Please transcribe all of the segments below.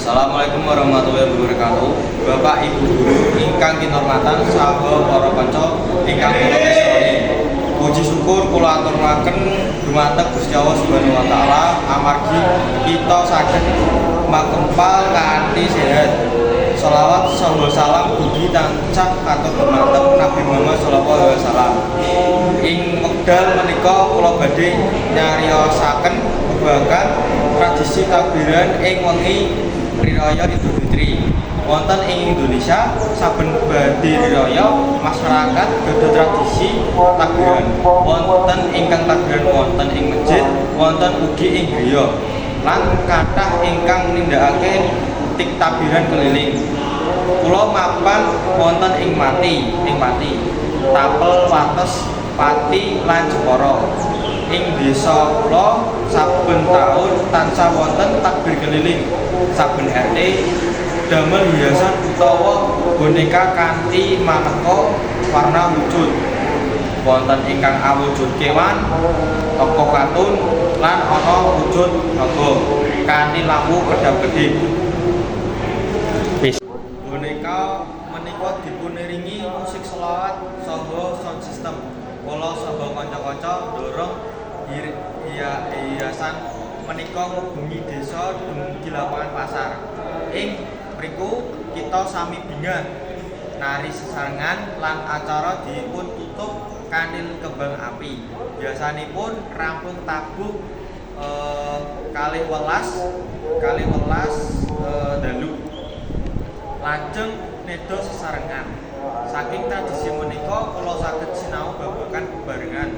Assalamualaikum warahmatullahi wabarakatuh. Bapak, Ibu guru ingkang kinurmatan saha para kanca ingkang kula tresnani. Puji syukur kula aturaken dumateng Gusti Allah Subhanahu wa taala amargi kita saged makempal kanthi sehat. Shalawat saha salam ugi tansah katur dumateng Nabi Muhammad sallallahu alaihi wasallam. Ing wekdal menika kula badhe nyariosaken babagan tradisi takbiran ing wengi Riyaya Idul Fitri. Wonten ing Indonesia, saben badhe riyaya masyarakat gadah tradisi takbiran. Wonten ingkang takbiran wonten ing masjid, wonten ugi ing griya. Lan kathah ingkang nindakake tik takbiran keliling. Kula mapan wonten ing Pati, Tapel, Wates, Pati lan Jepara. Ing desa kula saben taun tansah wonten takbir keliling. Saben RT damel hiasan utawa boneka kanthi maneka warna wujud. Wonten ingkang awujud kewan, tokoh kartun, lan ana wujud naga kanthi lampu kedhap-kedhip. Boneka menika dipuniringi musik selawat saha sound system. Kula saha kanca-kanca ndorong hiasan menika ngubengi desa dumugi lapangan pasar. Ing mriku kita sami bingah, nari sesarengan, lan acara dipun tutup kanthi kembang api. Biasanipun rampung tabuh 11.30 dalu. Lajeng nedha sesarengan. Saking tradisi menika kula saged sinau babagan bebarengan,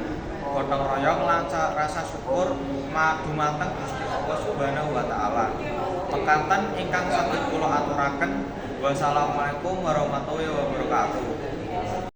gotong royong, lan rasa syukur dumateng Gusti Allah Subhanahu wa taala. Mekaten ingkang saged kula aturaken. Wassalamualaikum warahmatullahi wabarakatuh.